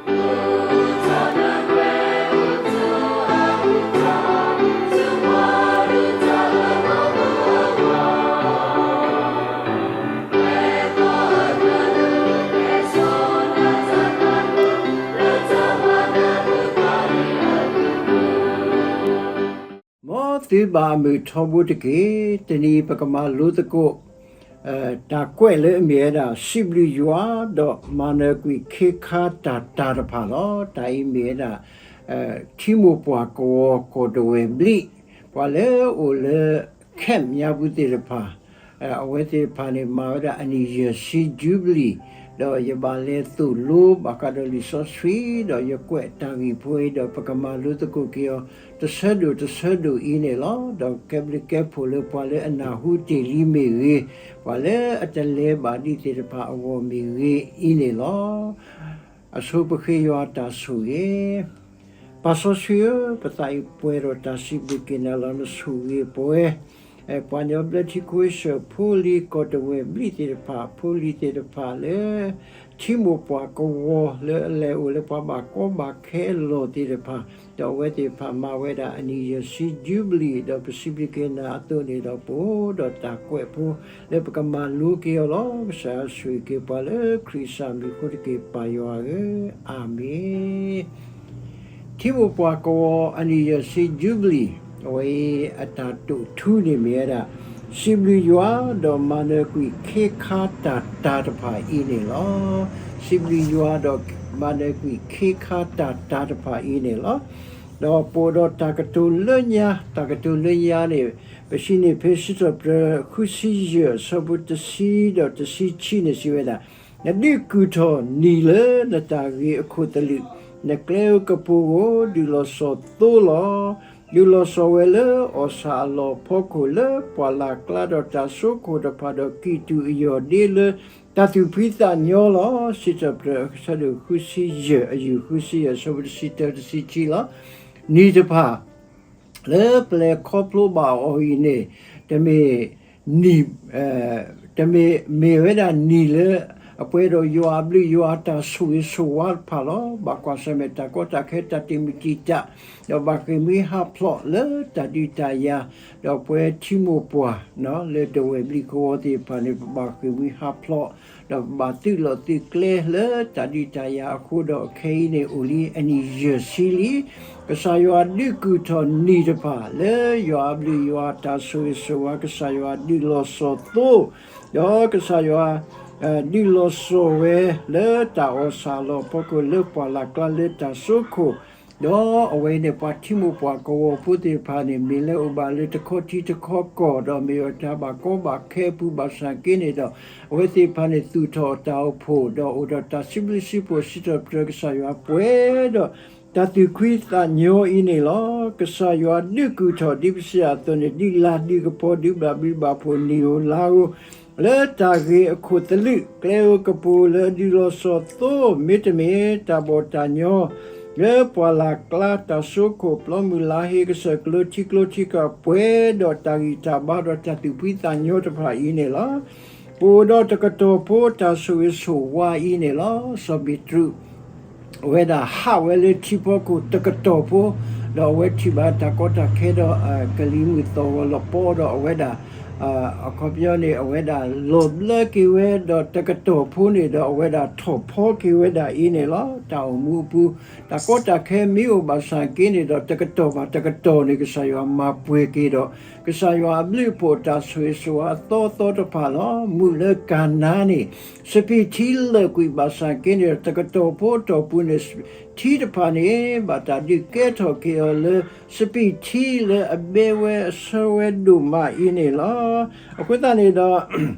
မ်သုဘၣ်အမုာ်ထီဘိတက့ၢ်. တနံၤအံၤပကမၤလိသကိး တၢ်ကွဲးလၢအမ့ၢ်ဝဲဒၣ် စံးဘျုးယွၤ ဒီးမၤနၢၤကွံာ်ခ့ခါတၢ်တၤတဖၣ်လီၤ. တၢ်အံၤမ့ၢ်ဝဲဒၣ် ထံမိၢ်ပှၢ်ကဝီၤကီၢ်တဝဲၢ်ဘျံး ပှၤလၢအအိၣ်လၢ camp ညါပူၤသ့ၣ်တဖၣ် အဝဲသ့ၣ်တဖၣ်န့ၣ် မၤဝဲဒၣ်အနံၣ်ယဲၢ်ဆံ jubilee ဒီးယဘၣ်လဲၤသိၣ်လိဘၣ်ဃးဒီးလံာ်စီဆှံ ဒီးယကွဲးတၢ်ဂ့ၢ်ဖိအံၤဒီး ပကမၤလိသကိးက့ၤအီၤ တဆၢဒိၣ်တဆၢဒိၣ်အံၤန့ၣ်လီၤ. ဒီးကဲဘျုးကဲဖှိၣ်လၢပှၤလၢအနၢ်ဟူတ့ၢ်လံမ့ၢ်ဂ့ၤ, ပှၤလၢအတလဲၤဘၣ်ဒံးသ့ၣ်တဖၣ်အဂီၢ်မ့ၢ်ဂ့ၤအံၤန့ၣ်လီၤ. အဆိပဃ့ယွၤအတၢ်ဆိၣ်ဂ့ၤ ပၢ်စီဆှံဧၢ, ပသးအံၤပှဲၤဒီးတၢ်စံးဘျုးက့ၤနၤလီၤ. နဆိၣ်ဂ့ၤပဝဲ ပှၤကညီဘျၢထံခဝ့ၡၢၣ်ဖိလံၤကီၢ်တဝဲၢ်ဘျံးသ့ၣ်တဖၣ်, ဖိလံၤသ့ၣ်တဖၣ်လၢ ထံမိၢ်ပှၢ်ကဝီၤလၢအလဲၤအိၣ်လၢပှၤဘၣ်ကီဘၣ်ခဲအလီၢ်သ့ၣ်တဖၣ်, ဒီးအဝဲသ့ၣ်တဖၣ်မၤဝဲဒၣ်အနံၣ်ယဲၢ်ဆံ jubilee ဒီးပစံးဘျုးက့ၤနၤအသိးန့ၣ်ဒီး ပအိၣ်ဒီးတၢ်ကွဲးဖိလၢပကမၤလိက့ၤအီၤလီၤ. ကစၢ်ယွၤဆိၣ်ဂ့ၤက့ၤပှၤလၢခရံာ်ကစၢ်မံၤအဃိတက့ၢ် ပၢ်ယွၤဧၢ, အၤမ့ၣ်. ထံမိၢ်ပှၢ်ကဝီၤအနံၣ်ယဲၢ်ဆံ jubilee အဝဲအံၤအတၢ်တိာ်ထူန့ၣ်မ့ၢ်ဝဲဒၣ် စံးဘျုးယွၤ ဒီးမၤနၢၤကွံာ်ခ့ခါတၢ်တၤတဖၣ်အံၤန့ၣ်လီၤ. စံးဘျုးယွၤ ဒီးမၤနၢၤကွံာ်ခ့ခါတၢ်တၤတဖၣ်အံၤန့ၣ်လီၤ. ဒီးပအိၣ်ဒီးတၢ်ကတိၤလၢညါ, တၢ်ကတိၤလၢညါန့ၣ် ပစံးန့ၢ်ဖဲစံးထီၣ်ပတြၢၤ ဃုဆံယဲၢ် အဆၢဖိတဆံဒီးတဆံခံန့ၣ် စံးဝဲဒၣ် နဒုးကုၢ်ထီၣ်နံၤလၢနတၢ်ဂ့ၤအခိၣ်သလုး, နကျဲဧိၤကပူၤဧိၤ ဒုးလီၤစီၤသိလီၤ. ဒုးလီၤစီၤဝဲလၢအီၣ်ဆၣ်အလီၢ်ဖီခိၣ် လၢပှၢ်လၢ်ကျါ ဒီးတၢ်စိခိၣ်တဖၣ် ဒီးကံၢ်တူာ်အယီၢ်ဒ့လၢတၢ်သူၣ်ဖှံသးညီလီၤ. စံးထီၣ်ပတြၢၤ အဆၢဒိၣ်ဃုဆံယဲၢ် အယူၢ်ဃုဆံယဲၢ် အဆၢဖိတဆံတၢ တဆံခံလီၤ. နံၤတဖၣ် လၢပလဲၤခီဖျိဘၣ်အီၤအံၤန့ၣ် တမ့ၢ်နံၤ, တမ့ၢ်မ့ၢ်ဝဲဒၣ်နံၤလၢ အပှဲၤဒီးယွၤအဘျုးယွၤအတၢ်ဆိၣ်ဂ့ၤဆိၣ်ဝါတဖၣ်လီၤ. ဘၣ်ကွၢ်ဆၢၣ်မဲာ်တၢ်ကီတၢ်ခဲ တၢ်တံာ်မုၢ်တံာ်တာ်, ဒီးဘၣ်ဃ့ၢ်မှံဟးဖျိးလၢတၢ်ဒုးတၢ်ယၤ, ဒီးပဝဲထံမိၢ်ပှၢ် လၢတဝဲၢ်ဘျံးကဝီၤသ့ၣ်တဖၣ်န့ၣ် ပဘၣ်ဃ့ၢ်မှံဟးဖျိး, ဒီးပဘၣ်သုးလီၢ်သုးကျဲလၢတၢ်ဒုးတၢ်ယၤအဃိဒီး ခဲအံၤန့ၣ်အိၣ်လံအနံၣ်ယဲၢ်ဆံလံ. ကစၢ်ယွၤဒုးကုၢ်ထီၣ်နံၤတဖၣ်လၢယွၤအဘျုးယွၤအတၢ်ဆိၣ်ဂ့ၤဆိၣ်ဝါ, ကစၢ်ယွၤဒုးလီၤစီၤသိ, ဒီးကစၢ်ယွၤ ဒုးလီၤစီၤဝဲလၢတၢ်အီၣ်ဆၣ်အလီၢ်ဖီခိၣ် လၢပှၢ်လၢ်ကျါလၢတၢ်စိခိၣ်, ဒီးအဝဲန့ၣ် ပှၤထံမိၢ်ပှၢ်ကဝီၤဖိသ့ၣ်တဖၣ်န့ၣ် မ့ၢ်လၢအိၣ်ဘၣ်လၢတခီထံတခီကီၢ် ဒီးမ့ၢ်အတၢ်ဘၣ်ကီဘၣ်ခဲအပူၤဘၣ်ဆၣ်က့န့ၣ်ဒီး အဝဲသ့ၣ်တဖၣ်န့ၣ် သူၣ်ထီၣ်တၢ်အိၣ်ဖှိၣ် ဒီးအိၣ်ဒီးတၢ်စံးဘျုးစံးဖှိၣ် စံးထီၣ်ပတြၢၤကစၢ်ယွၤပှဲၤဒီး တၢ်သူၣ်ဖှံသးညီအံၤန့ၣ်လီၤ. ကစၢ်ယွၤဒုးကုၢ်ထီၣ်ဒ်ပစံးအသိးန့ၣ် ဒုးလၤဒုးကပီၤ ဒုးဘၣ်ဘျုးဘၣ်ဖှိၣ် နံၣ်ဧိၤလါဧိၤ လၢတၢ်ဂ့ၤအခိၣ်သလုး ကျဲဧိၤကပူၤလၢဒုးလီၤစီၤသိ မ့တမ့ၢ်တၢ်ဘီၣ်တၢ်ညီ လၢပှၢ်လၢ်ကျါ တၢ်စိခိၣ် ပျီမုၢ်လါဟ့ ကစၢၢ်ကျိထံကျိထံကီၢ် ပှဲၤဒီးတၢ်ဂံၢ်တၢ်ဘါဒီးတၢ်သူၣ်ဖှံသးညီတဖၣ်အံၤန့ၣ်လီၤ. ပအိၣ်ဒီးတကတီၢ်ဖိတၢ်ဆိၣ်ဂ့ၤဆိၣ်ဝါအံၤန့ၣ်လီၤ. စီၤပ့းတရူး အဝဲဒၣ်ဟးဝဲလၢထံဖီခိၣ်တကတီၢ်ဖိ, ဒီးအဝဲထံၣ်ဘၣ်တၢ်ကီတၢ်ခဲဒီး ကလံၤမုၢ်သီၣ်ဂီၤလီၤပီဒီးအဝဲဒၣ် အခီပညီန့ၣ် အဝဲဒၣ်လီၤဘျၢက့ၤဝဲဒီးတကတီၢ်ဖိန့ၣ်ဒီး အဝဲဒၣ်ထီၣ်ဖီက့ၤဝဲဒၣ်အံၤန့ၣ်လီၤ. တၢ်အိၣ်မူအပူၤ တၢ်ကီတၢ်ခဲမ့ၢ်အိၣ်ဘၣ်ဆၣ်က့န့ၣ်ဒီး တကတီၢ်ဘၣ်တကတီၢ်န့ၣ် ကစၢ်ယွၤမၤပှဲၤက့ၤဒီး ကစၢ်ယွၤအဘျုးအဖှိၣ်တၢ်ဆိၣ်ဂ့ၤဆိၣ်ဝါအသီသီတဖၣ်လီၤ. မုၢ်လၢကၤနါန့ၣ် စပံးထံလၢာ်ကွံာ်ဘၣ်ဆၣ်က့န့ၣ်ဒီး တကတီၢ်ဖိတီၢ်ပူၤန့ၣ် ထံတဖၣ်န့ၣ် ဘၣ်တၢ်ဒုးကဲထီၣ်က့ၤအီၤလၢ စပံးထံလၢအဘဲဝဲအဆၢဝဲဒိၣ်မးအံၤန့ၣ်လီၤ. အဃိသတးန့ၣ်ဒီး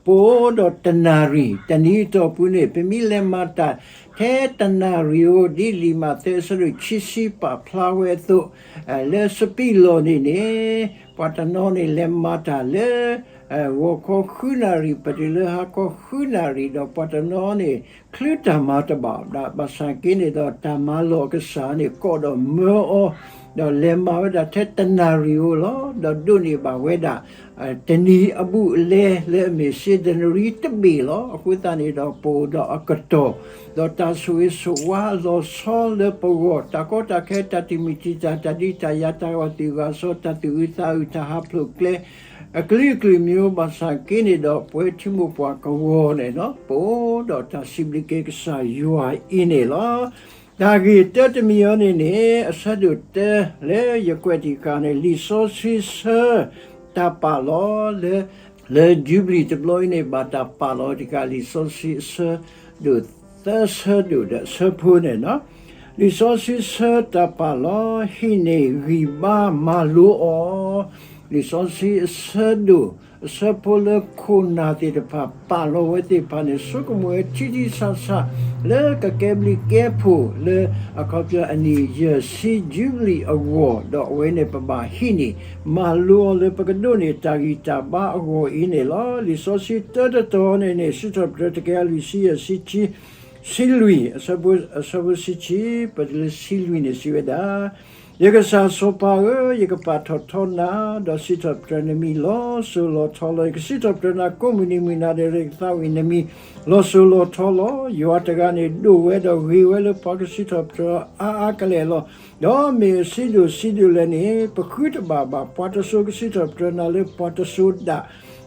ပအိၣ်ဒီးတနၣ်ရံၣ် တနံၤအတီၢ်ပူၤန့ၣ် ပမ့ၢ်လဲၤမၤတၢ် ထဲတနၣ်ရံၣ်ဧိၤ ဒ်လံာ်မးသဲအဆၢဒိၣ်ခံဆံပာ်ဖျါဝဲအသိး လၢစပံးလီၢ်န့ၣ်န့ၣ် ပှၤတနီၤန့ၣ်လဲၤမၤတၢ်လၢ ဂီၤခီဃုနၣ်ရံၣ် ပတုၤလၢဟါခီဃုနၣ်ရံၣ် ဒီးပှၤတနီၤန့ၣ် ချုးတၢ်မၤတဘၣ်ဒၣ် ဘၣ်ဆၣ်က့န့ၣ်ဒီး တၢ်မၤလီၢ်ကစၢ်န့ၣ် ကိးဒီးမၢအီၤ, ဒီးလဲၤမၤဝဲဒၣ်ထဲတနၣ်ရံၣ်ဧိၤလီၤ. ဒီးဒိးန့ၢ်ဘၣ်ဝဲဒၣ် တနံၤအဘူးအလဲလၢအမ့ၢ်စ့ဒနရံတဘ့ၣ်လီၤ. အဃိသတးန့ၣ်ဒီး ပအိၣ်ဒီးအကတီၢ်, ဒီးတၢ်ဆိၣ်ဂ့ၤဆိၣ်ဝါလီၤဆီလၢပဂီၢ်, တၢ်ကီတၢ်ခဲ တၢ်တံာ်မုၢ်တံာ်တာ် တၢ်ဒုးတၢ်ယၤ တၢ်ဂီၤသူၣ်ဂီၤစီၤ တၢ်သူၣ်အုးသးအုး တၢ်ဟးဖျိးကျဲ အကလုာ်ကလုာ်မံၤ ဘၣ်ဆၣ်က့န့ၣ်ဒီး ပဝဲထံမိၢ်ပှၢ်ကဝီၤန့ၣ် ပအိၣ်ဒီးတၢ်စံးဘျုးက့ၤကစၢ်ယွၤအံၤန့ၣ်လီၤ. တၢ်ဂ့ၢ်တၢတမံၤအံၤန့ၣ်န့ၣ် အဆၢဒိၣ်တၢလၢယကွဲးတံၢ်ဃာ်န့ၣ် လံာ်စီဆှံဆၢ တၢ်ပာ်လီၤလၢ လၢယူဘလံၤတဘျီအံၤန့ၣ် ဘၣ်တၢ်ပာ်လီၤတကး လံာ်စီဆှံအဆၢဒိၣ်သၢဆၢဒိၣ်ဒီးအဆၢဖိန့ၣ်လီၤ. လံာ်စီဆှံဆၢတၢ်ပာ်လီၤ ဟံးန့ၢ်ဂံၢ်ဘါမၤလိအီၤ, လံာ်စီဆှံအဆၢဒိၣ် အဆၢဖိလၢခိၣ်နၢ်သ့ၣ်တဖၣ် ပာ်လီၤဝဲသ့ၣ်တဖၣ်န့ၣ် ဆိကမိၣ်ဝဲထံထံဆးဆး လၢကကဲဘျုးကဲဖှိၣ်လၢ အခီပညီအနံၣ်ယဲၢ်ဆံ ယူဘလံၤအဂီၢ် ဒီးအဝဲန့ၣ်ပဘၣ်ဟံးန့ၢ် မၤလိအီၤလၢပကဒိးန့ၢ်တၢ်ဂံၢ်တၢ်ဘါအဂီၢ်အံၤန့ၣ်လီၤ. လံာ်စီဆှံတၢတတီၤန့ၣ်န့ၣ် စံးထီၣ်ပတြၢၤတကယၤလွံၢ်ဆံယဲၢ်ဆံခံ ဆံလွံၢ် အဆၢဖိဆံခံ ပတုၤလၢဆံလွံၢ်န့ၣ်စံးဝဲဒၣ်, ယကစၢ်စီၤပၤဧၢ, ယကပာ်ထီၣ်ထီနၤ, ဒီးစံးထီၣ်ပတြၢၤနမံၤလီၤစိၤလီၤထီလီၤ. ယကစံးထီၣ်ပတြၢၤနၤကိးမုၢ်နံၤမုၢ်နၤဒီး ယကသးဝံၣ်နမံၤလီၤစိၤလီၤထီလီၤ. ယွၤတဂၤန့ၣ်ဒိၣ်ဝဲဒီးဂ့ၤဝဲလၢပှၤကစံးထီၣ်ပတြၢၤအါအါကလဲာ်လီၤ. ဒီးမ့ၢ်အစံးဒိၣ်စံးဒိၣ်လဲၣ်န့ၣ် ပဃုတဘၣ်ဘၣ် ပှၤတစိၤကစံးထီၣ်ပတြၢၤနၤလၢပှၤတစိၤဒၣ်,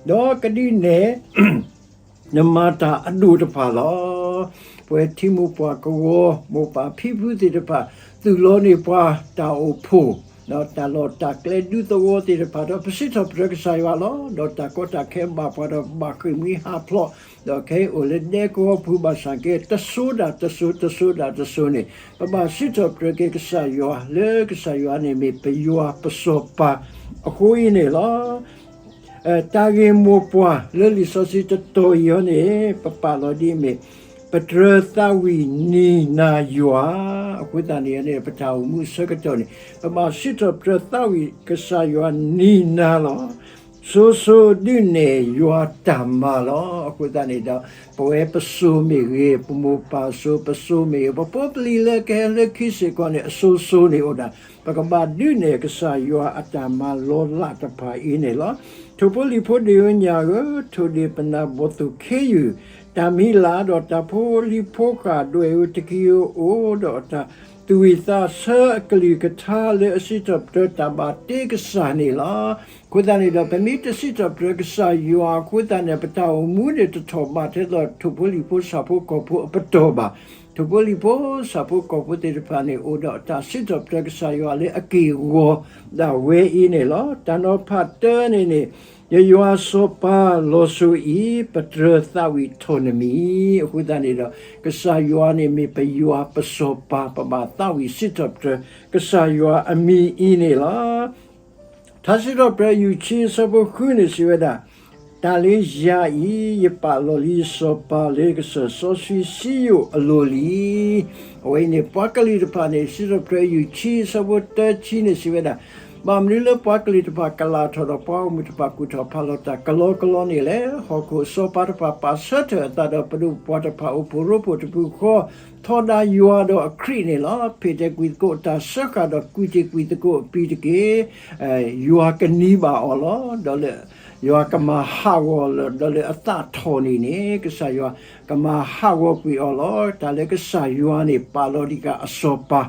ဒီးကဒုးနဲၣ် နမၤတၢ်အဒိၣ်တဖၣ်လီၤ. ပဝဲထံမိၢ်ပှၢ်ကဝီၤ မိၢ်ပၢ်ဖံဖုသ့ၣ်တဖၣ် သူၣ်လီၤန့ၢ်ပှၤတၢ်အိၣ်ဖှိၣ် တၢ်လီၢ်တၢ်ကျဲဒူသဝီသ့ၣ်တဖၣ်ဒီး ပစံးထီၣ်ပတြၢၤကစၢ်ယွၤလီၤ. ဒီးတၢ်ကီတၢ်ခဲဘၣ်ပှၤဒီး ပဘၣ်ဃ့ၢ်မှံဟးဖျိး, ဒီးခဲအံၤအိၣ်လၢဒဲကဝီၤပူၤဘၣ်ဆၣ်က့ တစိၤဒၣ်တစိၤ တစိၤဒၣ်တစိၤန့ၣ် ပဘၣ်စံးထီၣ်ပတြၢၤက့ၤကစၢ်ယွၤ လၢကစၢ်ယွၤန့ၣ်မ့ၢ်ပယွၤပစီၤပၤအဃိအံၤန့ၣ်လီၤ. တၢ်ဂ့ၢ်မိၢ်ပှၢ်လၢလံာ်စီဆှံတတီၤအံၤအံၤန့ၣ် ပပာ်လီၤဒ်အမ့ၢ် ပတြၢၤသးဝံၣ်နံၤနၤယွၤ, အဃိသတးန့ၣ်န့ၣ် ပတၢ်အိၣ်မူအဆၢကတီၢ်န့ၣ် ပဘၣ်စံးထီၣ်ပတြၢၤသးဝံၣ်ကစၢ်ယွၤနံၤနၤလီၤ. စိၤစိၤဒုးနဲၣ်ယွၤတၢ်မၤလီၤ. အဃိသတးန့ၣ်ဒီး ပဝဲပစိၤမ့ၢ်ဂ့ၤ, ပမိၢ်ပၢ်စိၤ ပစိၤမ့ၢ်ဂ့ၤ, ပဖိပလံၤလၢကဟဲလၢခံစ့ၢ်ကီးန့ၣ် အစိၤစိၤန့ၣ်အိၣ်ဒၣ် ပကဘၣ်ဒုးနဲၣ်ကစၢ်ယွၤအတၢ်မၤလီၤလးတဖၣ်အံၤန့ၣ်လီၤ. ထိၣ်ဖိလံၣ်ဖိဒ့ဧၢညၣ်ဧၢ, ထိၣ်ဒ့ၣ်ပနၢ်ဘီၣ်သိၣ်ခ့ယုၢ်, တၢ်မံၤလၢ်ဒီးတၢ်ဖိလံၤဖိဃၢ်ဒွဲၣ်ဧၢ, တကံၢ်ဧိၤအိၣ်ဒီးတၢ်သူၣ်ဝံၣ်သးဆၢအကလုၢ်ကထါလၢအစံးထီၣ်ပတြၢၤတၢ်ဘၣ်တ့ကစၢ်န့ၣ်လီၤ. အဃိသတးန့ၣ်ဒီး ပမ့ၢ်တစံးထီၣ်ပတြၢၤကစၢ်ယွၤအဃိသတးန့ၣ် ပတၢ်အိၣ်မူန့ၣ်တထီၣ်ဘးထဲသိးထိၣ်ဖိလံၣ်ဖိဆၣ်ဖိကီၢ်ဖိအပတီၢ်ဘၣ်. ထိၣ်ဖိလံၣ်ဖိဆၣ်ဖိကီၢ်ဖိသ့ၣ်တဖၣ်န့ၣ် အိၣ်ဒီးတၢ်စံးထီၣ်ပတြၢၤကစၢ်ယွၤလၢအက့ၢ်အဂီၤဒၣ်ဝဲအံၤန့ၣ်လီၤ. တၢ်နီၤဖးတၢန့ၣ်န့ၣ် ယယွၤစီၤပၤလီၤစိၤအံၤ ပတြၢၤသးဝံၣ်ထီၣ်နမံၤ, အဃိသတးန့ၣ်ဒီး ကစၢ်ယွၤန့ၣ်မ့ၢ်ပယွၤပစီၤပၤ ပဘၣ်သးဝံၣ်စံးထီၣ်ပတြၢၤကစၢ်ယွၤအမံၤအံၤန့ၣ်လီၤ. ထါစံးထီၣ်ပတြၢၤ ယူၢ်ဆံအဆၢဖိဃုန့ၣ်စံးဝဲဒၣ်, တၢ်လၢယၤအံၤ ယပာ်လီၤလံယစီၤပၤလၢကစၢၢ်စီဆှံစံယိၣ်အလိၤလံ. အဝဲအံၤန့ၣ် ပှၤကလုာ်တဖၣ်န့ၣ် စံးထီၣ်ပတြၢၤ ယူၢ်ဆံ အဆၢဖိတၢဆံန့ၣ်စံးဝဲဒၣ်, ဘၣ်မနုၤလၢပှၤကလုာ်တဖၣ်ကလၢ်ထီၣ်ဒီး ပှၤဂီၢ်မုၢ်တဖၣ်ကူၣ်ထီၣ်ဖးလီၤတၢ်ကလီကလီန့ၣ်လဲၣ်. ဟီၣ်ခိၣ်အစီၤပၤတဖၣ်ပာ်ဆၢထၢၣ်အသးဒီး ပဒိၣ်ပပှၢ်တဖၣ်အိၣ်ဖှိၣ်ရိဖှိၣ်တပူၤဃီ ထီဒါယွၤဒီးအခရံာ်န့ၣ်လီၤ. ဖ့ၣ်တဲာ်ကွံာ်သကိးတၢ်စၢဃာ်ဒီးကွံာ်တ့ၢ်ကွံာ်သကိးအပံၤတက့ၢ်. ယွၤကနံၤဘၣ်အီၤလီၤ. ဒီးလၢယွၤကမၤဟးဂီၤလီၤ ဒီးလၢအသးထီၣ်န့ၣ်န့ၣ် ကစၢ်ယွၤကမၤဟးဂီၤကွံာ်အီၤလီၤ. တၢ်လၢကစၢ်ယွၤန့ၣ် ပာ်လီၤဒံးက့ၤအစီၤပၤ,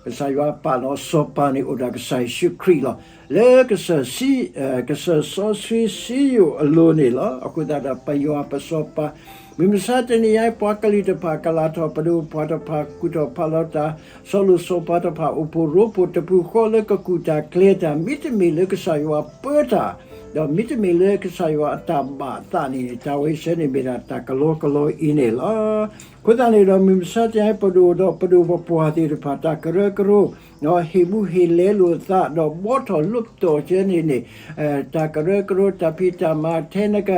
ကစၢ်ယွၤပာ်လီၤစီၤပၤန့ၣ် အိၣ်ဒီးကစၢ်ယ့ၣ်ၡူးခရံာ်လီၤ. လၢကစၢၢ် ကစၢၢ်စီဆှံစံယိၣ်အလိၤန့ၣ်လီၤ. အဃိသတးဒီး ပယွၤပစီၤပၤ မုၢ်မဆါတနံၤအံၤ ပှၤကလုာ်တဖၣ်ကလၢ်ထီၣ် ပဒိၣ်ပပှၢ်တဖၣ်ကူၣ်ထီၣ်ဖးလီၤတၢ် စီၤလိၣ်စီၤပၤတဖၣ်အိၣ်ဖှိၣ်ရိဖှိၣ်တပူၤဃီလၢကကူၣ်တၢ်ကျဲၤတၢ် မ့တမ့ၢ်လၢကစၢ်ယွၤပၢတၢ် ဒီးမ့တမ့ၢ်လၢကစၢ်ယွၤအတၢ်ဘၣ်အသးန့ၣ် တၢ်ဝဲဆဲန့ၣ်မ့ၢ်ဒၣ်တၢ်ကလီကလီအံၤန့ၣ်လီၤ. အဃိသတးန့ၣ်ဒီး မုၢ်မဆါတနံၤအံၤ ပဒိၣ်ဒီးပဒိၣ်ပပှၢ်သ့ၣ်တဖၣ် တၢ်ကရၢကရိ ဟ့ၣ်ဘူးဟ့ၣ်လဲလိာ်အသး ဒီးဘှီထီၣ်လိးတီၢ်ကဲန့ၣ်န့ၣ် တၢ်ကရၢကရိတၢ်ဖံးတၢ်မၤထဲနက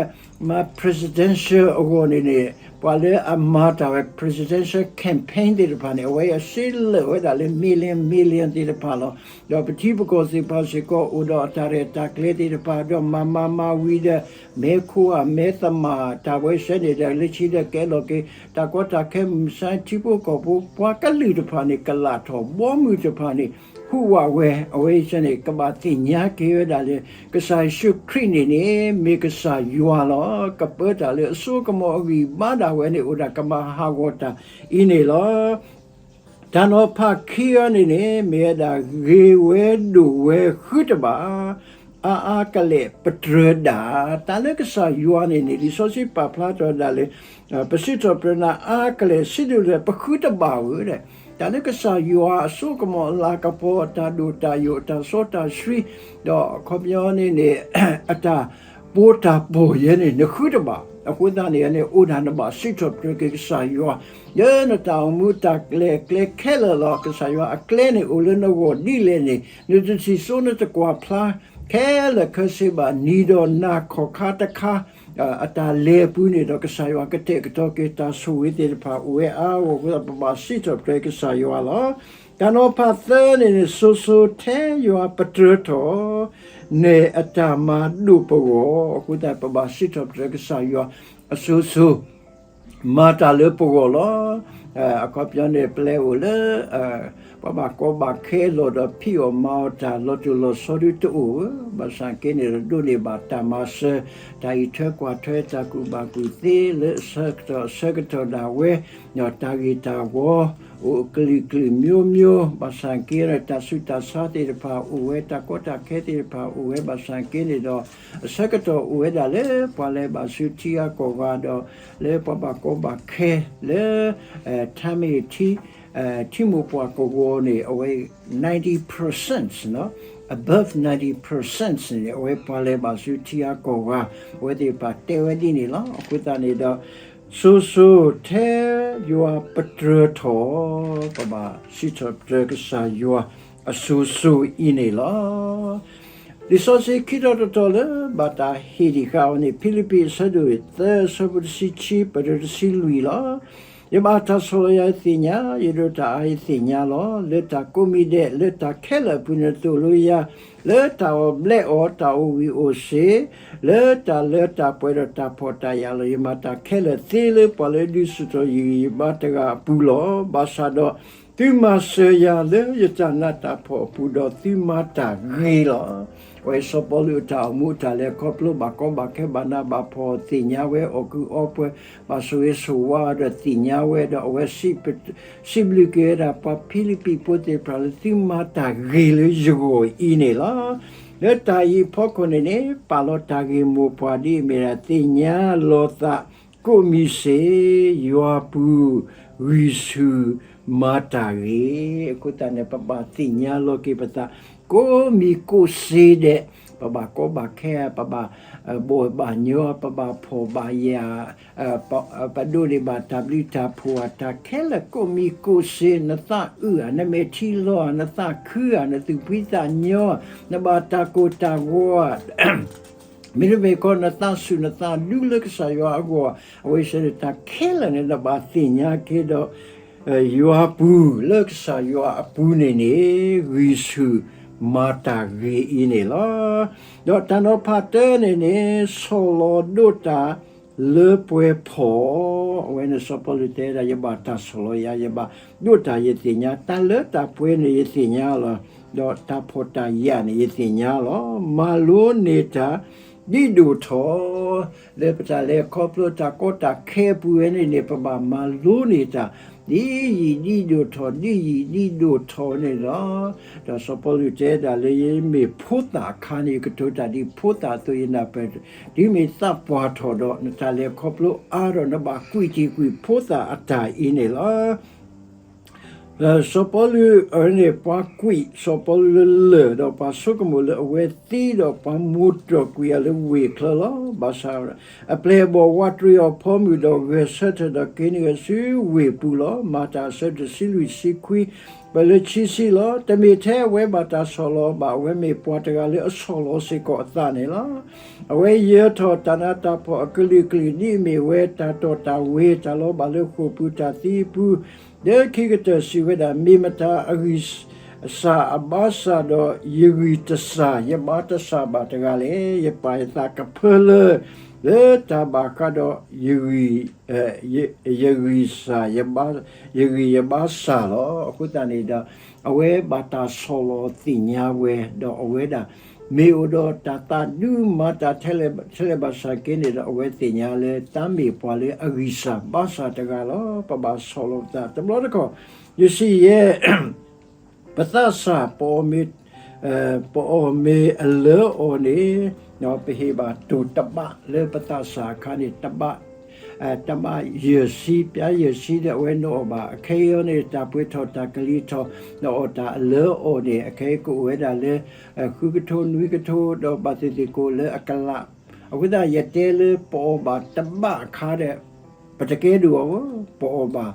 မၤ presidential အဂီၢ်န့ၣ်န့ၣ် ပှၤလၢအမၤတၢ်ဝဲ presidential campaign သ့ၣ်တဖၣ်န့ၣ် အဝဲအံၤအစ့လၢာ်ဝဲဒၣ်လၢ million million သ့ၣ်တဖၣ်လီၤ. ဒီးပထံပကီၢ်သ့ၣ်တဖၣ်စ့ၢ်ကီး အိၣ်ဒီးအတၢ်ရဲၣ်တၢ်ကျဲၤသ့ၣ်တဖၣ် ဒီးမၤမၤမၤဝံၤဒီး မဲခိၣ်ဧါ မဲသမၣ် တၢ်ဝဲဆဲန့ၣ်ဒီး လၢခံဒီးကဲလီၤက့ၤ တၢ်ကီတၢ်ခဲမုၢ်မဆါ ထံဖိကီၢ်ဖိ ပှၤကလုာ်တဖၣ်န့ၣ် ကလာ်ထီၣ် ဘီမုၢ်တဖၣ်န့ၣ် ဟူးဝးဝဲ အဝဲအံၤန့ၣ် ကဘၣ်သ့ၣ်ညါက့ၤဝဲဒၣ်လၢ ကစၢ်ယ့ၣ်ၡူးခရံာ်န့ၣ်န့ၣ် မ့ၢ်ကစၢ်ယွၤလီၤ. ကပၢတၢ်လၢအစိကမီၤအဂံၢ်ဘါဒၣ်ဝဲန့ၣ် အိၣ်ဒၣ်ကမၤဟးဂီၤတၢ်အံၤန့ၣ်လီၤ. တၢ်နီၤဖးခံဂၤန့ၣ်န့ၣ် မ့ၢ်ဝဲဒၣ်ဂ့ၤဝဲဒိၣ်ဝဲဃုတဘၣ် အါအါကလဲာ်ပတြၢၤဒၣ် တၢ်လၢကစၢ်ယွၤန့ၣ်န့ၣ် လံာ်စီဆှံပာ်ဖျါထီၣ်ဒၣ်လၢ ပစံးထီၣ်ပတြၢၤနၤအါကလဲာ် စံးဒိၣ်လဲၣ် ပဃုတဘၣ်ဧၢ, တၢ်လၢကစၢ်ယွၤအစိကမီၤအလၤကပီၤ အတၢ်ဒိၣ်တၢ်ယိာ် အတၢ်စီတၢ်ဆှံ ဒီးအခီပညီန့ၣ်န့ၣ် အတၢ်ပီးတၢ်ပီၢ်ယဲန့ၣ် နဃုတဘၣ်. အဃိသတးန့ၣ်န့ၣ် အိၣ်ဒၣ်နဘၣ်စံးထီၣ်ပတြၢၤက့ၤကစၢ်ယွၤ လၢနတၢ်အိၣ်မူတၢ်လဲၤကျဲခဲလၢာ်လီၤ. ကစၢ်ယွၤအကျဲန့ၣ်အိၣ်လၢနဂီၢ်ဒ်လဲၣ်န့ၣ် နတထံၣ်စိနတကွၢ်ဖျါ ခဲလၢာ်ခဲဆ့ဘၣ် နံၤဒီးနၤခီၣ်ခါတခါ အတၢ်လဲၤအပူၤန့ၣ်ဒီး ကစၢ်ယွၤကတဲာ်ကတီၤက့ၤတၢ်ဆိၣ်ဂ့ၤသ့ၣ်တဖၣ်အိၣ်ဝဲအါအါဂီၢ်ဂီၢ် အဃိသတး ပဘၣ်စံးထီၣ်ပတြၢၤကစၢ်ယွၤလီၤ. တၢ်နီၤဖးသၢန့ၣ်န့ၣ် စိၤစိၤထဲယွၤပတြၢၤထီၣ် နဲၣ်အတၢ်မၤဒိၣ်ပဂီၢ် အဃိသတး ပဘၣ်စံးထီၣ်ပတြၢၤကစၢ်ယွၤအစိၤစိၤ မၤတၢ်လၢပဂီၢ်လီၤ. အခီပညီန့ၣ် ပလဲၤအိၣ်လၢ ပှၤဘၣ်ကီဘၣ်ခဲအလီၢ်ဒီး ဖံးအီၣ်မၤအီၣ်တၢ် လီၤတိၢ်လီၤဆီဒုတအိၣ်ဧၢ, ဘၣ်ဆၣ်က့န့ၣ်ဒီး ဒိးန့ၢ်ဘၣ်တၢ်မၤစၢၤ တၢ်အံးထွဲကွၢ်ထွဲ တၢ်ကူၣ်ဘၣ်ကူၣ်သ့ လၢအဆၢကတီၢ်အဆၢကတီၢ်ဒၣ်ဝဲ ဒီးတၢ်ဂ့ၢ်တၢ်ဝီ အိၣ်အကလုာ်ကလုာ်မျိုးမျိုး ဘၣ်ဆၣ်က့ဒီး တၢ်ဆူးတၢ်ဆါသ့ၣ်တဖၣ်အိၣ်ဝဲ တၢ်ကီတၢ်ခဲသ့ၣ်တဖၣ်အိၣ်ဝဲ ဘၣ်ဆၣ်က့န့ၣ်ဒီး အဆၢကတီၢ်အိၣ်ဝဲဒၣ်လၢ ပှၤလဲၤဘၣ်ဆူထံဂၤကီၢ်ဂၤဒီး လၢပှၤဘၣ်ကီဘၣ်ခဲလၢ ထါမ့ၢ်ထံ ထံမိၢ်ပှၢ်ကဝီၤန့ၣ် အဝဲ ninety percent နီၤ above ninety percent န့ၣ် အဝဲပှၤလဲၤဘၣ်ဆူထံဂၤကီၢ်ဂၤ အဝဲသ့ၣ်တဖၣ်တဲဝဲဒ်န့ၣ်လီၤ. အဃိသတးန့ၣ်ဒီး စိၤစိၤထဲယွၤပတြၢၤထီၣ် ပဘၣ်စံးထီၣ်ပတြၢၤကစၢ်ယွၤအစိၤစိၤအံၤန့ၣ်လီၤ. လံာ်စီဆှံခံတီၤတတီၤလၢဘၣ်တၢ်ဟ့ၣ်ဒံးဃာ်အီၤန့ၣ် ဖံလံးပံးအဆၢဒိၣ်သၢ အဆၢဖိတဆံခံ ပတုၤတဆံလွံၢ်လီၤ. ယဘၣ်တၢ်ဆီၣ်လီၤယၤယသ့ၣ်ညါ, ယဒိးတၢ်အါယသ့ၣ်ညါလီၤ. လၢတၢ်ကိးမံၤဒဲး လၢတၢ်ခဲလၢာ်အပူၤန့ၣ်သိၣ်လိယၤ, လၢတၢ်အီၣ်ဘျဲးအီၣ် တၢ်အိၣ်ဝံၤအိၣ်စ့, လၢတၢ်လၢတၢ်ပှဲၤဒီးတၢ်ဖှီၣ်တၢ်ယာ်လီၤ. ယမၤတၢ်ခဲလၢာ်သ့လၢပှၤလၢဒုးဆူၣ်ထီၣ်ယဂံၢ်ယဘါတဂၤအပူၤလီၤ. ဘၣ်ဆၣ်ဒီး သုမၤစၢၤယၤလၢယတၢ်နးတၢ်ဖှီၣ်အပူၤဒီးသုမၤတၢ်ဂ့ၤလီၤ. အဝဲစီၤပီလူးအတၢ်အိၣ်မူအတၢ်လဲၤခီဖျိဘၣ်ကီဘၣ်ခဲဘၣ်နးဘၣ်ဖှီၣ်သ့ၣ်ညါဝဲအီၣ်ကုးအီပှဲၤ ဘၣ်ဆိၣ်ဂ့ၤဆိၣ်ဝါဒီးသ့ၣ်ညါဝဲဒီးအဝဲ စံးဘျုးက့ၤဝဲဒၣ်ပှၤဖံလံးပံးဖိသ့ၣ်တဖၣ်လၢသုမၤတၢ်ဂ့ၤလၢယဂီၢ်အံၤန့ၣ်လီၤ. လၢတၢ်အံၤအဖီခိၣ်န့ၣ်န့ၣ် ပာ်လီၤတၢ်ဂ့ၢ်မိၢ်ပှၢ်ဒ်အမ့ၢ်ဒၣ် သ့ၣ်ညါလီၤသး ကိးမံၤစ့ ယွၤပူၤ ဂံၢ်ဆူၣ်မၤတၢ်ဂ့ၤ. အဃိသတးန့ၣ် ပဘၣ်သ့ၣ်ညါလီၤက့ၤပသး ကိးမံၤကိးစ့ဒဲး ပဘၣ်ကီဘၣ်ခဲ ပဘၣ်ဘီၣ်ဘၣ်ညီ ပဘၣ်ဖှီၣ်ဘၣ်ယာ် ပဒိးန့ၢ်ဘၣ်တၢ်ဘျုးတၢ်ဖှိၣ်ဧါ တၢ်ခဲလၢာ်ကိးမံၤကိးစ့ နသးအုးဧါ နမဲာ်ထံလီၤဧါ နသးခုဧါ နသူၣ်ဖှံသးညီ နဘၣ်တၢ်ကိၢ်တၢ်ဂီၤဧါ မ့တမ့ၢ်ကီး နသးဆူၣ်နသးဒူလၢကစၢ်ယွၤအဂီၢ် အဝဲဆဲန့ၣ် တၢ်ခဲလၢာ်န့ၣ် နဘၣ်သ့ၣ်ညါက့ၤဒီး ယွၤပူၤလၢကစၢ်ယွၤအပူၤန့ၣ်န့ၣ် ဂံၢ်ဆူၣ်မၤတၢ်ဂ့ၤအံၤန့ၣ်လီၤ. ဒီးတၢ်နီၤဖးတၢန့ၣ်န့ၣ် ဆီၣ်လီၤဒိးတၢ်လၢပှဲၤဖှီၣ် အဝဲန့ၣ်စီၤပီလူးတဲဒၣ် ယဘၣ်တၢ်ဆီၣ်လီၤယၤ ယဘၣ်ဒိးတၢ်ယသ့ၣ်ညါ တၢ်လၢတၢ်ပှဲၤန့ၣ်ယသ့ၣ်ညါလီၤ. ဒီးတၢ်ဖှီၣ်တၢ်ယာ်န့ၣ်ယသ့ၣ်ညါလီၤ. မၤလိန့ၢ်တၢ် ဒ်ဒိၣ်ထီၣ် လၢပတၢ်လဲၤခီဖျိတၢ်ကီတၢ်ခဲအပူၤဝဲန့ၣ်န့ၣ် ပဘၣ်မၤလိန့ၢ်တၢ် ဒ်ယံာ်ဒ်ဒိၣ်ထီၣ် ဒ်ယံာ်ဒ်ဒိၣ်ထီၣ်န့ၣ်လီၤ. ဒီးစီၤပီလူးတဲဒၣ်လၢ ယမ့ၢ်ဖိသၣ်အခါန့ၣ် ယကတိၤတၢ်ဒ်ဖိသၣ်အသိး ယနၢ်ပၢၢ် တုၤမ့ၢ်သးပှၢ်ထီၣ်ဒီး နတၢ်လဲၤခီဖျိအါထီၣ် နဘၣ်ကွံာ်တံာ်ကွံာ်ဖိသၣ်အတၢ်အံၤန့ၣ်လီၤ. စီၤပီလူးအဝဲန့ၣ် ပှၤကွံာ်စီၤပီလူးလၢလၢၢ်, ဒီးပှၤဆိကမိၣ်လၢအဝဲသံ, ဒီးပှၤမိၢ်တြီၢ်ကွံာ်အီၤလၢဝ့ၢ်ချၢလီၤ. ဘၣ်ဆၣ် အပျဲၢ်အဘီၣ်ဝးတရံးအီၤဖိမုၣ်, ဒီးဂဲၤဆၢထၢၣ်ဒီးက့ၤန့ၢ်အစုဝ့ၢ်ပူၤလီၤ. မၤတၢ်အဆၢဒိၣ်တဆံလွံၢ် တဆံခွံ ပၢၢ်လၢခံဆံလီၤ. တမ့ၢ်ထဲအဝဲဘၣ်တၢ်ဆီၣ်လီၤဘၣ်, အဝဲမ့ၢ်ပှၤတဂၤလၢအဆီၣ်လီၤစ့ၢ်ကီးအသးန့ၣ်လီၤ. အဝဲယၢၤထီၣ်တၢ်နးတၢ်ဖှီၣ်အကလုာ်ကလုာ် ဒ်အမ့ၢ်ဝဲတၢ်တီၢ်တၢ်ဝ့ၤ တၢ်လီၤဘၣ်လၢဃိာ်ပူၤ တၢ်သံအပူၤ, လၢခံကတၢၢ်စံးဝဲဒၣ်, မ့ၢ်မတၤအဂံၢ်စၢ်အဘါစၢ်ဒီး ယဂံၢ်တစၢ်ယဘါတစၢ်ဘၣ်တဂၤလဲၣ်. ယပာ်ယသးကဖၢလၢ လၢတၢ်ဘၣ်ဃးဒီး ယဂံၢ်စၢ်, ယဂံၢ်ယဘါစၢ်လီၤ. အဃိသတးန့ၣ်ဒီး အဝဲဘၣ်တၢ်ဆီၣ်လီၤသ့ၣ်ညါဝဲ, ဒီးအဝဲဒၣ် မ့ၢ်အိၣ်ဒီးတၢ်သးဒူမၤတၢ်ထဲလဲၣ်ထဲလဲၣ်ဘၣ်ဆၣ်က့န့ၣ်ဒီး အဝဲသ့ၣ်ညါလၢတၢ်မ့ၢ်ပှၤလၢအဂံၢ်စၢ်ဘါစၢ်တဂၤလီၤ. ပဘၣ်ဆီၣ်လီၤပသးတဘျီတခီၣ်, ယစံးယဲ ပသးစၢ် ပအီၣ်မ့ၤ, ပအီၣ်မ့ၤအလၢအီၣ်န့ၣ်, ပဟ့ၣ်ဘၣ်တိၢ်တဘးလၢပသးစၢ်အခါန့ၣ် တဘး, တဘးယဲၢ်ဆံ, ပျါယဲၢ်ဆံဒီး အဝဲနအီၣ်ဘၣ်. အခဲအံၤအီၤန့ၣ် တၢ်ပှ့ၤထီၣ်တၢ်ကလံၤထီၣ်, နအီၣ်တၢ်အလၢအီၣ်န့ၣ် အခဲအံၤကအိၣ်ဝဲဒၣ်လၢ ဃုကထိနွံကထိ ဒီးဘၣ်သ့ၣ်သ့ၣ်ကအိၣ်လၢအကလး. အဃိသတး ယတဲလၢပအီၣ်ဘၣ်တဘးအခါဒီး ပတကဲဒိၣ်အီၤ, ပအီၣ်ဘၣ်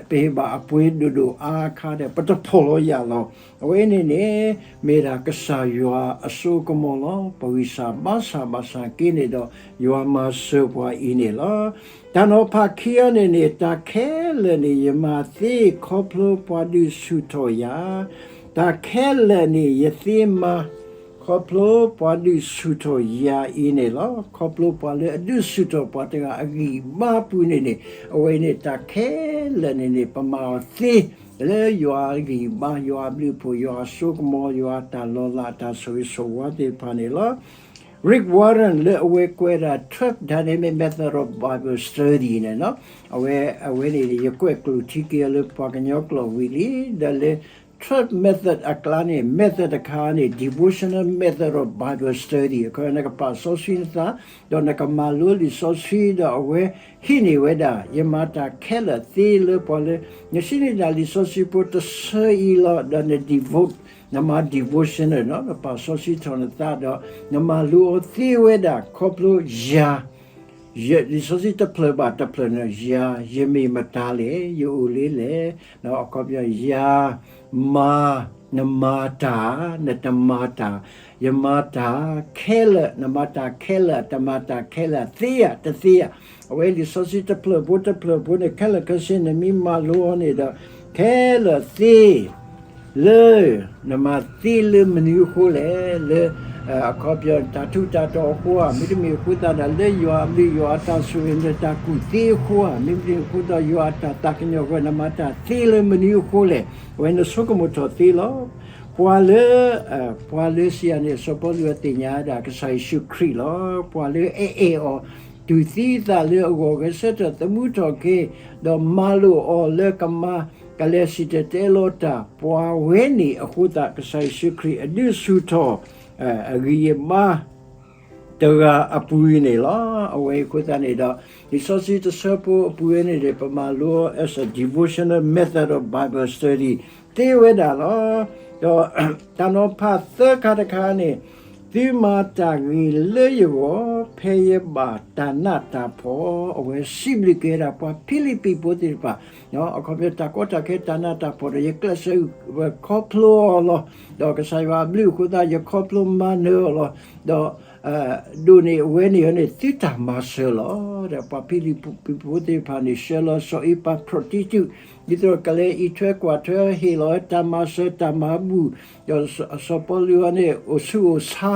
ပဟ့ၣ်ဘၣ်အပှ့ၤဒိၣ်ဒိၣ်အါအခါဒီး ပတဖီၣ်လီၤယာ်လီၤ. အဝဲန့ၣ်န့ၣ် မ့ၢ်ဒၣ်ကစၢ်ယွၤအစိအကမီၤလီၤ. ပဂံၢ်စၢ်ဘါစၢ်ဘၣ်ဆၣ်က့န့ၣ်ဒီး ယွၤမၤစၢၤပှၤအံၤန့ၣ်လီၤ. တၢ်နီၤဖးခံအံၤန့ၣ်န့ၣ် တၢ်ခဲလၢာ်န့ၣ် ယမၤသ့ခီဖျိပှၤဒုးဆူၣ်ထီၣ်ယၤ, တၢ်ခဲလၢာ်န့ၣ် ယသ့မၤ ခီဖျိပှၤဒုးဆူၣ်ထီၣ်ယၤအံၤန့ၣ်လီၤ. ခီဖျိပှၤလၢအဒုးဆူၣ်ထီၣ်ပှၤတဂၤအဂံၢ်အဘါပူၤန့ၣ်န့ၣ်, အဝဲန့ၣ်တၢ်ခဲလၢာ်န့ၣ်န့ၣ် ပမၤအီၤသ့ လၢယွၤအဂံၢ်အဘါ, ယွၤအဘျုးအဖှိၣ်, ယွၤအစိကမီၤ, ယွၤအတၢ်လီၤလး တၢ်ဆိၣ်ဂ့ၤဆိၣ်ဝါသ့ၣ်တဖၣ်န့ၣ်လီၤ. Rick Warren လၢအဝဲကွဲးဒၣ် twelve dynamic method of Bible study န့ၣ်လီၤ. အဝဲ, အဝဲန့ၣ် ယကွဲးကျိာ်ထံက့ၤအီၤလၢပှၤကညီကျိာ်ဝံၤလံ, ဒီးလၢ twelve method အကျါန့ၣ် method တခါန့ၣ် devotional method of Bible study အခီ နကပာ်စီဆှံနသး, ဒီးနကမၤလိလံာ်စီဆှံ ဒီးအဝဲဟံးန့ၢ်ဝဲဒၣ် ယမၤတၢ်ခဲလၢာ်သ့လၢပှၤလၢ နစံးန့ၢ်ဒၣ်လံာ်စီဆှံဖိတဆၢအံၤလီၤ, ဒီးန devote, နမၤ devotional န့ၣ်လီၤ, နပာ်စီဆှံထီၣ်နသးဒီး နမၤလိအီၤသ့ဝဲဒၣ်ခီဖျိယၤ လံာ်စီဆှံတဖျၢၣ်ဘၣ်တဖျၢၣ်န့ၣ် ယၤ ယမ့ၢ်မတၤလဲၣ်, ယအိၣ်လံလဲၣ်, အခီပညီ ယၤ မၤ, နမၤတၢ်, နတမၤတၢ်, ယမၤတၢ်ခဲလၢာ်, နမၤတၢ်ခဲလၢာ်, တမၤတၢ်ခဲလၢာ်, သ့ဧါ, တသ့ဧါ. အဝဲလံာ်စီဆှံတဖျၢၣ်ဖိတဖျၢၣ်ဖိန့ၣ် ခဲလၢာ်ခဲဆ့နမ့ၢ်မၤလိအီၤန့ၣ်ဒီး ခဲလၢာ်သ့ လၢ နမၤသ့လၢမနုၤအဃိလဲၣ်, လၢ အခီပညီ တၢ်ထူးတၢ်တီၤအဃိဧါ, မ့တမ့ၢ်အဃိသတးဒီး လၢယွၤအဘျုးယွၤအတၢ်ဆိၣ်ဂ့ၤ နတၢ်ကူၣ်သ့အဃိဧါ, မ့တမ့ၢ်အဃိသတးဒီး ယွၤအတၢ်သးကညီၤအဃိ နမၤတၢ်သ့လၢမနုၤအဃိလဲၣ်, အဝဲနဆိကမိၣ်ထီၣ်သ့လီၤ. ပှၤလၢ ပှၤလၢစံးယၤန့ၣ် စီၤပီလူးအသ့ၣ်ညါဒၣ်ကစၢ်ယ့ၣ်ၡူးခရံာ်လီၤ. ပှၤလၢအအဲၣ်အီၤ တူၢ်သံအသးလၢအဂီၢ် ဂဲၤဆၢထၢၣ်သမူထီၣ်က့ၤ ဒီးမၤလိာ်အီၤလၢကမၤ ကလဲၤစံၣ်တဲၤတဲလီၤတၢ် ပှၤဝဲန့ၣ်အဃိသတး ကစၢ်ယ့ၣ်ၡူးခရံာ်အဒုးဆူၣ်ထီၣ် အဂံၢ်အဘါ တဂၤအပူၤအံၤန့ၣ်လီၤ. အဝဲအံၤအဃိသတးန့ၣ်ဒီး လံာ်စီဆှံတဆၢဖိအပူၤဝဲန့ၣ်န့ၣ် ပမၤလိ as a devotional method of Bible study သ့ဝဲဒၣ်လီၤ. ဒီးတၢ်နီၤဖးသၢခါတခါန့ၣ် သုမၤတၢ်ဂ့ၤလၢယဂီၢ် ဖဲယဘၣ်တၢ်နးတၢ်ဖှီၣ်, အဝဲစံးဘျုးက့ၤဝဲဒၣ်ပှၤဖံလံးပံးဖိသ့ၣ်တဖၣ် အခီပညီ တၢ်ကီတၢ်ခဲ တၢ်နးတၢ်ဖှီၣ်ဒီး ယကျဲးစၢးဝဲခီဖျိအီၤလီၤ. ဒီးကစၢ်ယွၤအဘျုးအဃိသတး ယခီဖျိမၤနၢၤအီၤလီၤ. ဒီး ဒိၣ်န့ၢ်အဝဲန့ၣ်န့ၣ် သုတၢ်မၤစၢၤလီၤ. ဒီးပှၤဖံလံးပံးဖိသ့ၣ်တဖၣ်န့ၣ် ဆှၢလီၤစီၤအ့ပၤဖြိးတံတူး ဒ်သိးကလဲၤအံးထွဲကွၢ်ထွဲ ဟ့ၣ်လီၤတၢ်မၤစၢၤတၢ်မၤဘူၣ်, ဒီးစီၤပီလူးအံၤန့ၣ် အိၣ်ဆူၣ်အိၣ်ဆါ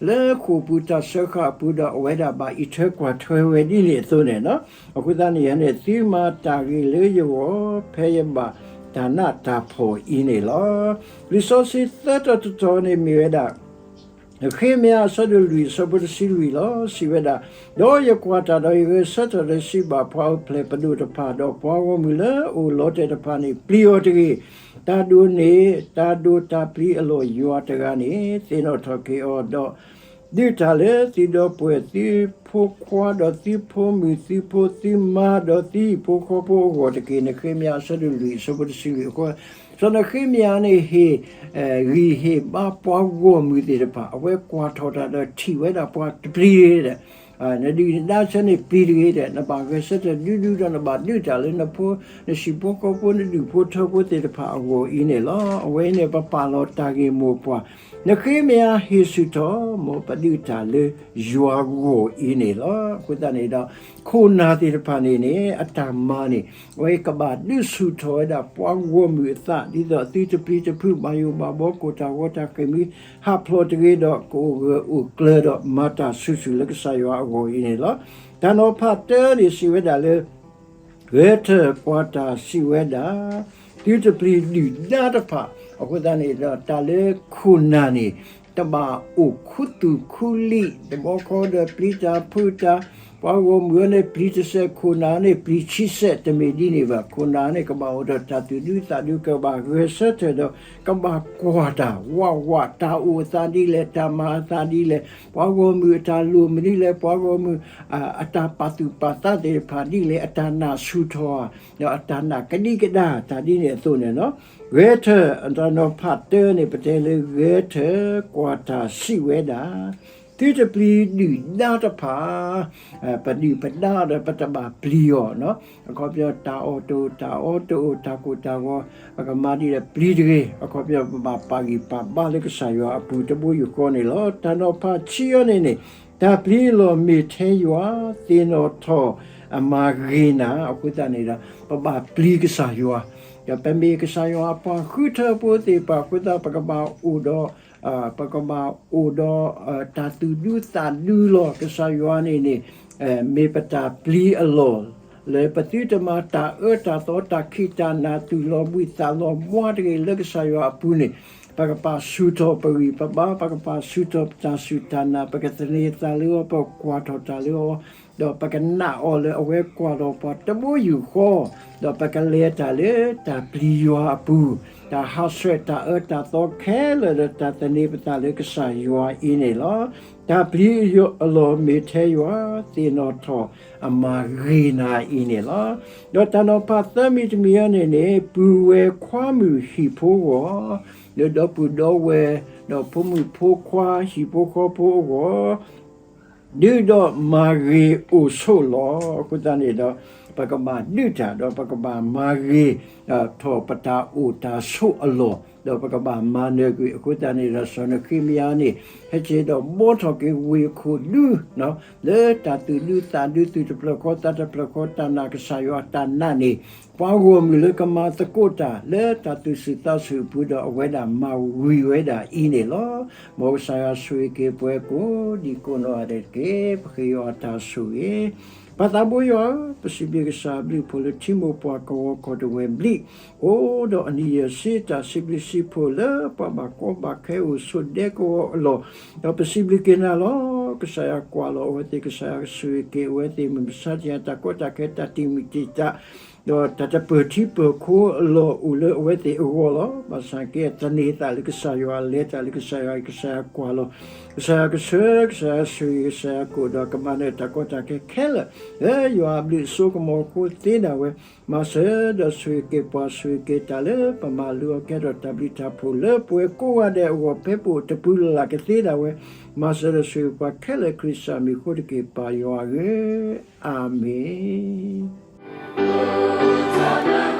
လၢဃိာ်ပူၤတၢ်စၢဃာ်အပူၤဒီး အဝဲဒၣ်ဘၣ်အံးထွဲကွၢ်ထွဲဝဲဒ်န့ၣ်အသိးန့ၣ်လီၤ. အဃိသတးန့ၣ်န့ၣ် သုမၤတၢ်ဂ့ၤလၢယဂီၢ် ဖဲယဘၣ်တၢ်နးတၢ်ဖှီၣ်အံၤန့ၣ်လီၤ. လံာ်စီဆှံသၢတီၤတတီၤန့ၣ်မ့ၢ်ဝဲဒၣ် နဃ့မယၤအဆၢဒိၣ်လွံၢ်အဆၢဖိတဆံလွံၢ်လီၤ. စံးဝဲဒၣ်, ဒီးယကွၢ်တၢ်ဒီးယဂဲၤဆၢထၢၣ်ဒီးစံးဘၣ်ပှၤအိၣ်ဖျဲၣ်ပဒိၣ်တဖၣ် ဒီးပှၤဂီၢ်မုၢ်လၢအအိၣ်လီၤတဲာ်တဖၣ်န့ၣ်, ပျံၤအီၤတဂ့ၤ. တၢ်ဒိၣ်န့ၢ် တၢ်ဒိၣ်တၢ်ပျံၤအလီၢ်ယွၤတဂၤန့ၣ် သ့ၣ်နီၣ်ထီၣ်က့ၤအီၤဒီး ဒုးတၢ်လၢသုဒီပုၢ်ဝဲၢ် သုဖိခွါ ဒီးသုဖိမုၣ် သုဖိသုမါ ဒီးသုဟံၣ်ဖိဃီဖိအဂီၢ်တက့ၢ်. နဃ့မယၤ အဆၢဒိၣ်လွံၢ် အဆၢဖိတဆံလွံၢ်အဃိ, စီၤနဃ့မယၤန့ၣ် ဟ့ၣ်ဂံၢ်ဟ့ၣ်ဘါပှၤဂီၢ်မုၢ်သ့ၣ်တဖၣ်, အဝဲကွၢ်ထီၣ်တၢ်ဒီးထံၣ်ဝဲဒၣ်ပှၤတပျံၤတဂ့ၤဒီး နဒုၣ်နဒါဆၢန့ၣ်ပျံၤတဂ့ၤဒီး နဘၣ်ဂဲၤဆၢထၢၣ်ဒူဒူဒီး နဘၣ်ဒုးတၢ်လၢနဖိ နဟံၣ်ဖိဃီဖိ နဒူၣ်ဖိထၢဖိသ့ၣ်တဖၣ်အဂီၢ်အံၤန့ၣ်လီၤ. အဝဲအံၤန့ၣ် ပပာ်လီၤတၢ်ဂ့ၢ်မိၢ်ပှၢ်, နဃ့မယၤဟ့ၣ်ဆူၣ်ထီၣ် မ်ပဒုးတၢ်လၢယွၤဂီၢ်အံၤန့ၣ်လီၤ. အဃိသတးန့ၣ်ဒီး ခိၣ်နၢ်သ့ၣ်တဖၣ်န့ၣ်န့ၣ် အတၢ်မၤန့ၣ် အဝဲကဘၣ်ဒုးဆူၣ်ထီၣ်ဝဲဒၣ်ပှၤဂီၢ်မုၢ်အသး ဒ်သိးသုတပျံၤတဖုး ဘၣ်ယိၣ်ဘၣ်ဘီ ကိၢ်တၢ်ဂီၤတၢ်ဃ့ၢ်မှံဟးဖျိးတဂ့ၤဒီး ကအိၣ်ဂၢၢ်အိၣ်ကျၢၤဒီး မၤတၢ်ဆူၣ်ဆူၣ်လၢကစၢ်ယွၤအဂီၢ်အံၤန့ၣ်လီၤ. တၢ်နီၤဖးတၢန့ၣ်စံးဝဲဒၣ်လၢ ဂဲၤထၢၣ်ကွၢ်တၢ်စံးဝဲဒၣ်, သုတပျံၤဒုၣ်ဒါတဖၣ်, အဃိသတးန့ၣ်ဒီး တၢ်လၢခိၣ်နၢ်န့ၣ် တဘၣ်အိၣ်ခူသူၣ်ခူလံာ် တဘျီဃီဒီးပျံၤတၢ်ဖုးတၢ်, ပှၤဂီၢ်မုၢ်အံၤန့ၣ် ပျံၤတစဲး ခိၣ်နၢ်န့ၣ် ပျံၤဆံဆဲး တမ့ၢ်ဒ်န့ၣ်ဘၣ်. ခိၣ်နၢ်န့ၣ် ကဘၣ်အိၣ်ဒီးတၢ်သူၣ်ဒူသးဒူ ကဘၣ်ဂဲၤဆၢထၢၣ်ဒီး ကဘၣ်ကွၢ်တၢ်ဝးဝး တၢ်အိၣ်အသးဒ်လဲၣ် တၢ်မၤအသးဒ်လဲၣ် ပှၤဂီၢ်မုၢ်အတၢ်လိၣ်မနုၤလဲၣ် ပှၤဂီၢ်မုၢ် အတၢ်ပာ်သူၣ်ပာ်သးသ့ၣ်တဖၣ်ဒ်လဲၣ် အတၢ်နာ်ဆူၣ်ထီၣ် ဒီးအတၢ်နာ်ကဒံကဒါ တၢ်ဒ်န့ၣ်အသိးန့ၣ်လီၤ. ဂဲၤထၢၣ် တၢ်နီၤဖးတၢန့ၣ် ပတဲလၢဂဲၤထၢၣ်ကွၢ်တၢ်စံးဝဲဒၣ်, သုတပျံၤဒုၣ်ဒါတဖၣ်, ပဒုၣ်ပဒါဒီးပတဘၣ်ပျံၤအီၤ, အခီပညီ တၢ်အီၣ်တအိၣ် တၢ်အီတအိၣ် တၢ်ကိၢ်တၢ်ဂီၤ ပကမၤဒ်လဲၣ်ပျံၤတဂ့ၤ, အခီပညီ ပဘၣ်ပာ်ဂံၢ်ပာ်ဘါလၢကစၢ်ယွၤအပူၤတဘိယူၢ်ဃီန့ၣ်လီၤ. တၢ်နီၤဖးခံအံၤန့ၣ်န့ၣ် တၢ်ပျံၤအလီၢ်မ့ၢ်ထဲယွၤ သ့ၣ်နီၣ်ထီၣ်အမၤဂ့ၤနၤ အဃိသတးန့ၣ်ဒီး ပဘၣ်ပျံၤကစၢ်ယွၤ, ဒီးပမ့ၢ်ကစၢ်ယွၤအပှၤဃုထၢဖိသ့ၣ်တဖၣ်အဃိသတး ပကဘၣ်အိၣ်ဒီး ပကဘၣ်အိၣ်ဒီး တၢ်သူၣ်ဒူသးဒူလီၤ. ကစၢ်ယွၤန့ၣ်န့ၣ် မ့ၢ်ပတၢ်ပျံၤအလီၢ် လၢပသုတမၤတၢ်အၢတၢ်သီ တၢ်ခံးတၢ်နၤ သူၣ်လီၤဘှံးသးလီၤဘှါတဂ့ၤ လၢကစၢ်ယွၤအပူၤန့ၣ် ပကပာ်ဆူၣ်ထီၣ်ပဂံၢ်ပဘါ ပကပာ်ဆူၣ်ထီၣ်ပတၢ်စူၢ်တၢ်နာ် ပကသန့ၤသးလၢအီၤ ပကကွၢ်ထီၣ်တၢ်လၢအီၤ ဒီးပကနာ်အီၤလၢအဝဲကွၢ်ထီၣ်ပှၤတဘိယူၢ်ဃီ, ဒီးပကလဲၤတၢ်လၢတၢ်ပျံၤယွၤအပူၤ, တၢ်ဟးဆှဲးတၢ်အၢတၢ်သီခဲလၢာ်ဒီး တၢ်သန့ၤပသးလၢကစၢ်ယွၤအံၤန့ၣ်လီၤ. တၢ်ပျံၤအလီၢ်မ့ၢ်ထဲယွၤ သ့ၣ်နီၣ်ထီၣ်အမၤဂ့ၤနၤအံၤန့ၣ်လီၤ. ဒီးတၢ်နီၤဖးသၢမံၤတမံၤအံၤန့ၣ်န့ၣ် ပုၢ်ဝဲၢ်ခွါမုၣ်ဟံၣ်ဖိဂီၢ်, ဒီးဒီပုၢ်ဒီဝဲၢ် ဒီးဖိမုၣ်ဖိခွါဟံၣ်ဖိဃီဖိအဂီၢ် ဒုးဒီးမၤဂ့ၤအိၣ်ဆိးလီၤ. အဃိသတးန့ၣ်ဒီး ပကဘၣ်ဒုးတၢ် ဒီးပကဘၣ်မၤဂ့ၤထီၣ်ပတၢ်အိၣ်တၢ်ဆိးအလီၢ်, ဒီးပကဘၣ်မၤနၢၤကွံာ် အဃိသတးန့ၣ်ဒီး စီၤနဃ့မယၤန့ၣ် ဟဲက့ၤဒီးဘှီထီၣ်က့ၤဝ့ၢ်အခိၣ်ဒူ လၢတၢ်သူၣ်ဒူသးဒူ သူၣ်တဖျၢၣ်ဃီသးတဖျၢၣ်ဃီ တၢ်နာ်ကစၢ်ယွၤတၢ်နာ်န့ၣ် ပှၤဂီၢ်မုၢ်လၢကမၤသကိးတၢ် လၢတၢ်သူၣ်ဆူၣ်သးဆူၣ်အပူၤဒီး အဝဲဒၣ်မၤဝံၤဝဲဒၣ်အံၤန့ၣ်လီၤ. မ်ကစၢ်ယွၤဆိၣ်ဂ့ၤက့ၤပှၤကိးဒံကိးနီၢ်ဂၤဒဲးတက့ၢ်. ပဃ့ယွၤအတၢ်ဆိၣ်ဂ့ၤ ပၢ်သးဘိယွၤဧၢ, ပစံးဘျုးကစၢ်အဘျုးအဖှိၣ်လၢထံမိၢ်ပှၢ်ကဝီၤခီၣ်တဝဲဘျံး အိၣ်ဒီးအနံၣ်ယဲၢ်ဆံ တၢ်စံးဘျုးစံးဖှိၣ်လၢပှၤဘၣ်ကီဘၣ်ခဲအိၣ်ဆိးဒဲကဝီၤအလီၢ်, ဒီးပစံးဘျုးက့ၤနၤလီၤ. ကစၢ်ယွၤကွၢ်လီၤအဝဲသ့ၣ်, ကစၢ်ယွၤကဆိၣ်ဂ့ၤက့ၤအဝဲသ့ၣ်, မုၢ်မဆါတနံၤအံၤ တၢ်ကီတၢ်ခဲ တၢ်တံာ်မုၢ်တံာ်တာ် ဒီးတၢ်တပၢၢ်ထံပၢၢ်ခိအလီၢ်အိၣ်လၢအဝဲသ့ၣ်အဂီၢ်လီၤ. ဘၣ်ဆၣ်က့ သန့ၤသးလၢကစၢ်ယွၤ, လဲၤတၢ်လၢကစၢ်ယွၤ, ကစၢ်ယွၤကွၢ်လီၤ, ကစၢ်ယွၤကဆှၢ, ကစၢ်ယွၤဆိၣ်ဂ့ၤ, ကစၢ်ယွၤကအိၣ်ဒီးကမၤနၢၤတၢ်ကီတၢ်ခဲခဲလၢာ် လၢယွၤအဘျုးအစိကမီၤအဃိသ့ဒၣ်ဝဲ, မၤစၢၤဒီးဆိၣ်ဂ့ၤက့ၤပှၤ, ဆိၣ်ဂ့ၤက့ၤတၢ်လၢပမၤလိအီၤကဲထီၣ်တၢ်ဘျုးတၢ်ဖှိၣ်လၢပဝဲကိးဂၤဒဲးအဂီၢ် ဖဲပအိၣ်တပူၤလၢ်လၢ်ကသ့ဒၣ်ဝဲ, မၤစၢၤဒီးဆိၣ်ဂ့ၤပှၤခဲလၢာ် ခရံာ်စၢ်မံၤအဃိတက့ၢ် ပၢ်ယွၤဧၢ, အၤမ့ၣ်.